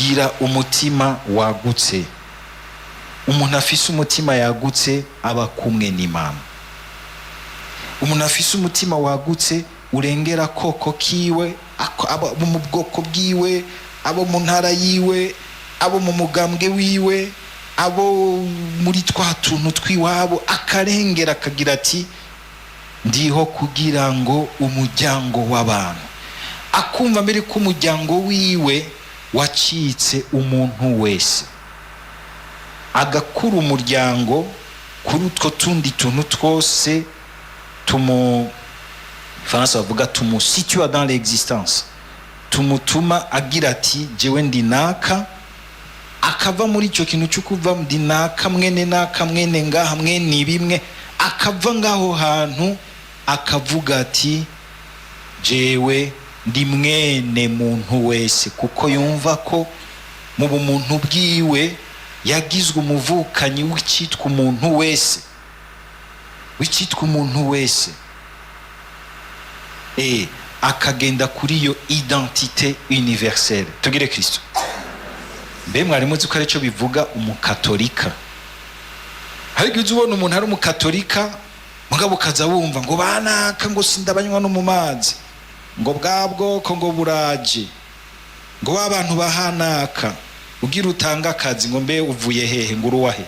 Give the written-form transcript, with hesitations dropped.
Gira umutima wagutse. Umuntu afise umutima yagutse aba kumwe n'Imana. Umuntu afise umutima wagutse urengera koko kiwe, abo mu bwoko bwiwe, abo mu ntara yiwe, abo mu mugambwe wiwe, abo muri twa tuntu tw'iwabo, akarengera akagira ati: "Ndiho kugira ngo umuryango w'abantu." Akumva mbere ko umuryango wiwe wacitse umuntu wese, agakura umuryango kuri utwo tundi tuntu twose tumu Faransa bavuga tumusitua dans l'existence, tumutuma agira ati: "Jewe ndi naka." Akava muri icyo kintu cyo kuva ndi naka, mwene naka, mwene ngaha, mwene bimwe, akava ngaho hantu akavuga ati: "Jewe ndi mwene muntu wese," kuko yumva ko mu bumuntu bwiwe yagizwe umuvukanyi w'icyitwa umuntu wese, w'icyitwa umuntu wese. Akagenda kuri iyo identité universelle. Tugire Kristo. Mbe mwari muzi ko aricyo bivuga umukatolika? Ariko uzi ubona umuntu ari umukatolika, mugabo ukaza wumva ngo banaka ngo sindabanywa no mu mazi, ngo bwa bwoko ngo buraje, ngo ba bantu bahanaka, ugira utanga akazi ngo: "Mbe uvuye hehe?" Ngo: "Uruwahe?"